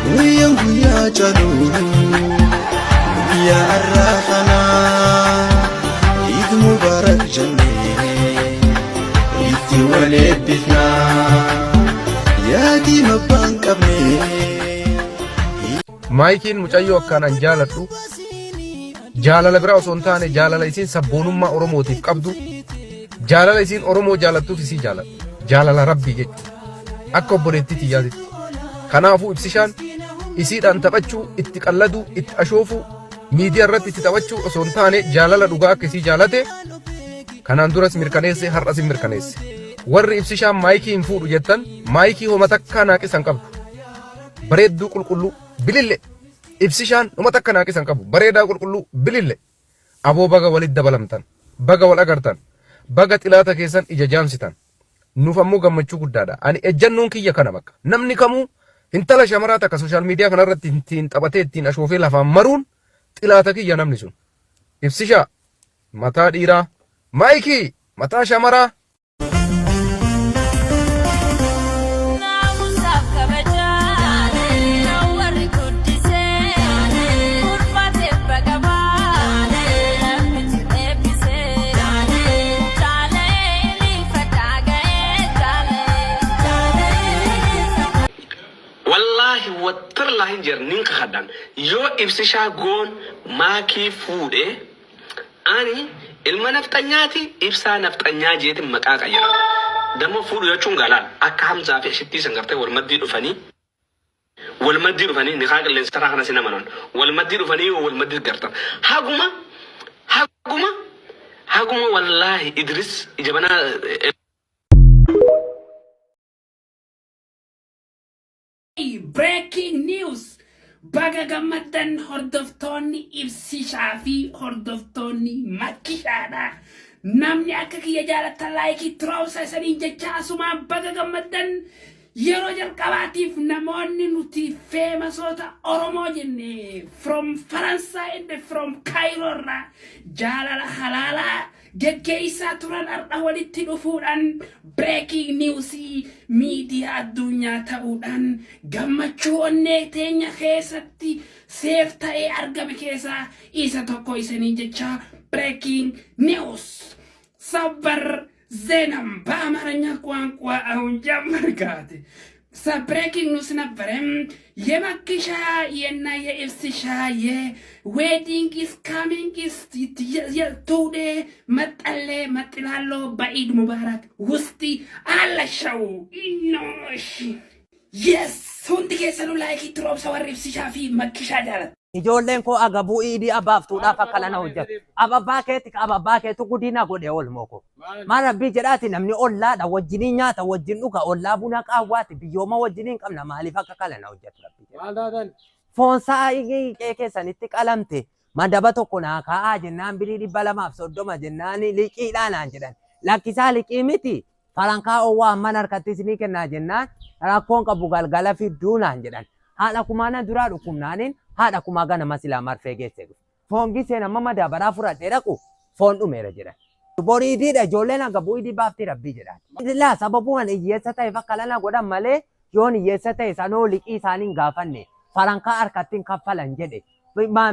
Guyyaan guyyaa caalu guyyaa har'aa kana Eid Mubarak jennee itti wal eebbifna. Yaatii abbaan qabne. Maayikiin mucayyoo akkaan an jaaladhu jaalala biraa osoo hin taane jaalala isiin sabboonummaa Oromootiif qabdu jaalala isiin Oromoo jaalattuuf isii jaaladha. Jaalala rabbii jechuudha. Akka obboleettii tiyyaatitti. Kanaafuu ibsishaan isiidhaan taphachuu, itti qalladuu, itti ashoofuu, miidiyaa irratti itti taphachuu osoo hin taane jaalala dhugaa akka isii jaalate kanaan duras mirkaneesse har'as hin mirkaneesse. Warri ibsishaan maayikii hin fuudhu jettan maayikii homa takkaa naaqisa hin qabdu. Bareedduu qulqulluu bilille ibsishaan homa takka naaqisa hin qabu. Bareedaa qulqulluu bilille. Aboo baga walitti dabalamtan. Baga wal agartan. Baga xilaata keessan ija jaamsitan. Nuuf ammoo gammachuu guddaadha. Ani ejjannoon kiyya kana bakka. Namni kamuu intala shamaraa takka sooshaal miidiyaa kanarratti ittiin taphatee ittiin ashoofee lafaan maruun xilaata kiyya namni sun. Ibsishaa mataa dhiiraa. Maayikii mataa shamaraa. Naamusaaf kabajaa kan warri guddisee Ulfaateef baqabaa rabbitu eebbisee Jaalee ililfadhaa ga'ee jaalee jaalee ililfadhaa. Wallaahi wattarlaahin jer nin kakadhaan yoo ibsishaa goon maakii fuudhe Ani ilma nafxanyaati ibsaa nafxanyaa jeetin maqaa qayyaradha. Dammo fuudhu jechuun gaa laal akka Hamzaa fi Ashittii san gartee wal maddii dhufanii wal maddii dhufanii nikaa qilleensarraa kana sin amanan wal maddii dhufanii yoo wal maddii gartan haguma haguma haguma wallaahi Idris ija banaa Breaking news! Baga gammaddan hordoftoonni Ibsishaa fi hordoftoonni Makkishaadha. Namni akka kiyya jaalattan laayikii tiroomsa isaniin jecha asumaan baga gammaddan yeroo jalqabaatiif namoonni nuti feemasoota Oromoo jenne from Faransaay and from Cairo irraa jaalala halaalaa geggeessaa turan har'a walitti dhufuudhaan breaking news miidiyaa addunyaa ta'uudhaan gammachuu onnee teenya keessatti seef ta'ee argame keessaa isa tokko isanii jecha breaking news ሰበር ዜናም በአማርኛ ቋንቋ አሁን ጀመርካት። ብሬኪንግ ኒውስ ነበረ። የመክሻ የና የኢብስሻ የዌዲንግ ኢስ ካሚንግ ኢስ ቱዴ መጠሌ መጥላሎ በኢድ ሙባረክ ውስጥ አለሸው ኢኖሽ የስ hundi keessanuu laayikii tiroobsa warri ibsishaa fi makkishaa jaalatu. Ijoolleen koo agabuu iidii abaaftuudhaaf akkana na hojjetu. Ababbaa keetti ababbaa keetu gudina godhe olmoo koo. Maal rabbii jedhaati namni ollaadha wajjiniin nyaata wajjin dhuga ollaa buna qaawwaati biyyooma wajjiniin qabna maaliif akka kana na hojjetu rabbii jedha. Maal taatan? Foon sa'a qe'ee keessanitti qalamte madaba tokko naa kaa'aa jennaan birii 230 jennaan liqiidhaa naan jedhan. Lakkisaa liqii miti farankaa owwaa amman harkatti isinii kennaa jennaan rakkoon qabu galgala fidduu naan jedhan. Haadha kumaa na duraa dhukkubnaaniin haadha kumaa ganama silaa marfee geesse dhufe. Foon giseen amma madaabaraa fudhadhee dhaqu foon dhumeera jedhan. Borii idiidha ijoolleen hanga bu'ii baafti rabbii jedhaan. Laa sababumaan hiyyeessa ta'eef akka lana godhan malee yoon hiyyeessa ta'e sanoo liqii isaanii hin gaafanne farankaa harkatti hin kaffalan jedhe.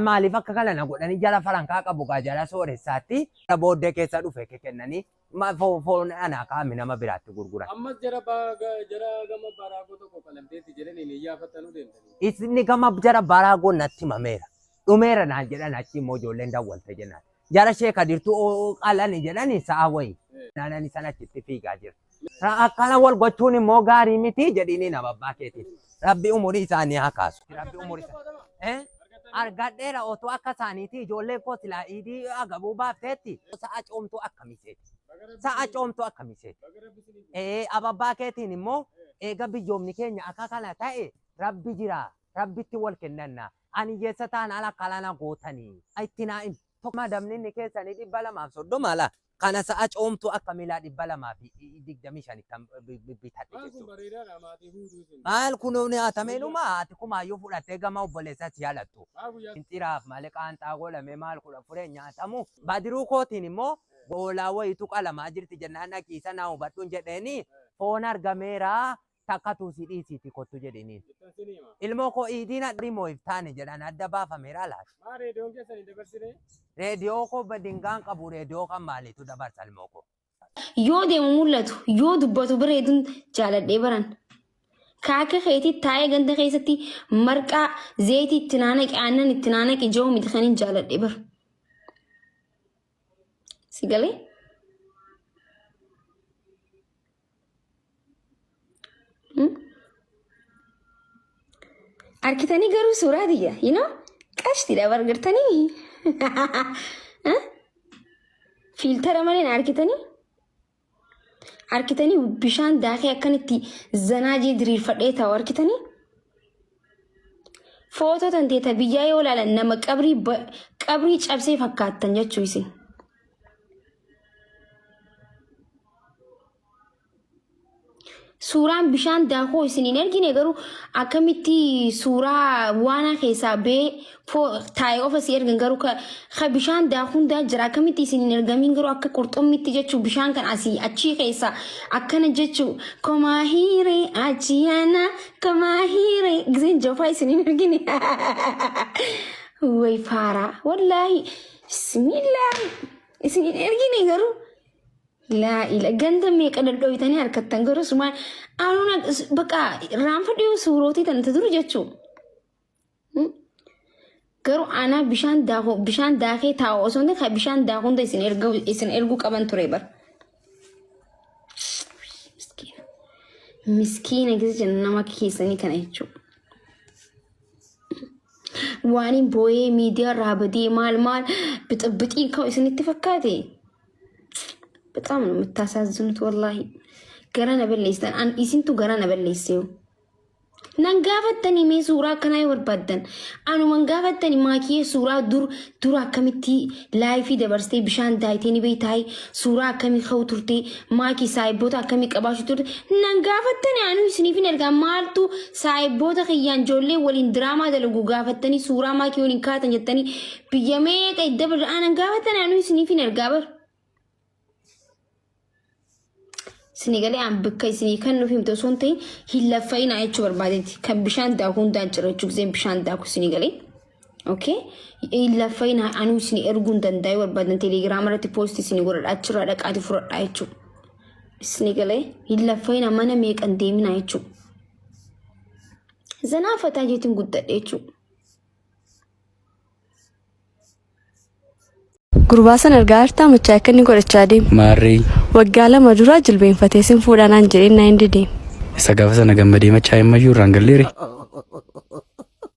Maaliif akka kana na godhanii jara farankaa qabu gaa jara sooressaatti booddee keessa dhufe kennanii foon anaa kaa'ame nama biraatti gurguran. Ammas jara jara gama baraagoo tokko qalamteetti jedhaniin iyyaafattanuu deemtanii. Inni gama jara baraagoo natti himameera. Dhumeera naan jedhan achi immoo ijoolleen dawwalte jennaan. Jara ishee kadirtuu qalani jedhani sa'a wayii. Naanani sana achitti fiigaa jira. Akkana wal gochuun immoo gaarii miti jedhini nama abbaa keetiin. Rabbi umurii isaanii haa kaasu. Rabbi umurii isaanii. Argadheera otoo akka isaaniitii ijoolleen koo silaa iidii agabuu baafteetti sa'a coomtuu akkamii seeti. Sa'a coomtuu akkamii seeti. Ee ababbaa keetiin immoo eega biyyoomni keenya akka kana ta'e rabbi jira rabbitti wal kennanna. Ani hiyyeessa taanaan akka lana gootanii. Itti naa himi. Tokko madamni inni keessanii 230 laa. Kana sa'a coomtuu akka miilaa 225 kan bitadhe Maal kun jechuudha. bareedaadha maatii huutuu isin. Maal kun nyaatamee dhuma ati kumaayyuu fudhattee gama obboleessa si halattu. Maa guyyaa Xiraaf malee qaanxaa godhamee maal kudha furee nyaatamu. Badiruu kootiin immoo goolaa wayiitu qalamaa jirti jennaan dhaqiisa naa hubadhuun jedheeni foon argameera. Takka si dhiisiiti kottu jedhiniin. Ilmoo koo iidiin moo iftaani jedhan adda baafameera laata. Maa reediyoon keessan hin dabarsine? Reediyoo koo badingaan qabu reediyoo kan maaliitu dabarsa ilmoo koo. Yoo deemu mul'atu, yoo dubbatu bareeduun jaaladhee baran. Kaaka keetii taa'ee ganda keessatti marqaa zeetii itti naanaqe aannan itti naanaqe jiru miti kan hin jaaladhee bara. Si galee? Arkitanii garuu suuraa tiyya, you know? Qashtiidha bargartanii. Filter malee na arkitanii? Arkitanii bishaan daakee akkanitti zanaa jee diriirfadhee taa'u arkitanii? Footoo tanteeta biyyaa yoo ilaalan nama qabrii qabrii cabsee fakkaattan jechuu isin. Suuraan bishaan daakuu isin hin ergine garuu akkamitti suuraa waanaa keessaa bee taa'ee qofa si ergan garuu ka bishaan daakuu hundaa jira akkamitti isin hin ergamiin garuu akka qurxummitti jechuu bishaan kan asii achii keessaa akkana jechuu komaahiire achiyaana komaahiire giseen jofaa isin hin ergine. Way faaraa wallaahi bismillah isin hin ergine garuu. Laa ila ganda meeqa dhadhooytanii harkattan garuu sumaan anuun bakka raanfadhu yoo suurootii tana duru jechuu. Garuu anaa bishaan daakuu bishaan daakee taa'u osoo hin ta'in bishaan daakuu hunda isin erguu isin erguu qaban ture bar. Miskiina. Miskiina gisa jenna nama keessanii kana jechuudha. Waan hin boo'ee miidiyaa irraa badee maal maal bixibbixiin ka'u isinitti fakkaate. በጣም ነው የምታሳዝኑት። ወላሂ ገራ ነበሌስtan an isintu gara na balleesseeyu. Nan gaafattanii mee suuraa akkanaa yoo barbaaddan anuman gaafattanii maakiyee suuraa dur dura akkamitti laayifii dabarsitee bishaan daayitee ni beektaa suuraa akkamii ka'u turte maakii saayibboota akkamii qabaachuu turte nan gaafattanii anu isiniif hin ergaa maaltu saayibboota kiyyaan ijoollee waliin diraamaa dalagu gaafattanii suuraa maakii waliin kaatan jettanii biyya meeqa idda birra anan gaafattanii anu isiniif hin ergaa bara. Isinii galee an bakka isinii kan nuuf himte osoo hin ta'in hin laffa'inaa jechuu barbaadeeti. Kan bishaan daaku hundaan jira jechuu giseen bishaan daaku isinii galee. Okay? Hin laffa'inaa anuu isinii erguu hin danda'u barbaadan telegiraama irratti poostii isinii godhadha achirraa dhaqaati fudhadhaa jechuu. Isinii galee hin laffa'inaa mana meeqan deeminaa jechuu. Zanaa fataa jeetiin guddadhe jechuu. Gurbaa sana argaa jirtaa mucaa akka inni godhachaa deemu. Maarree. Waggaa 2 dura jilbeenfatee sin fuudhaa naan jedheen naa hin didee. Isa gaafa sana gammadee machaa'e ammayyuu irraan galleere.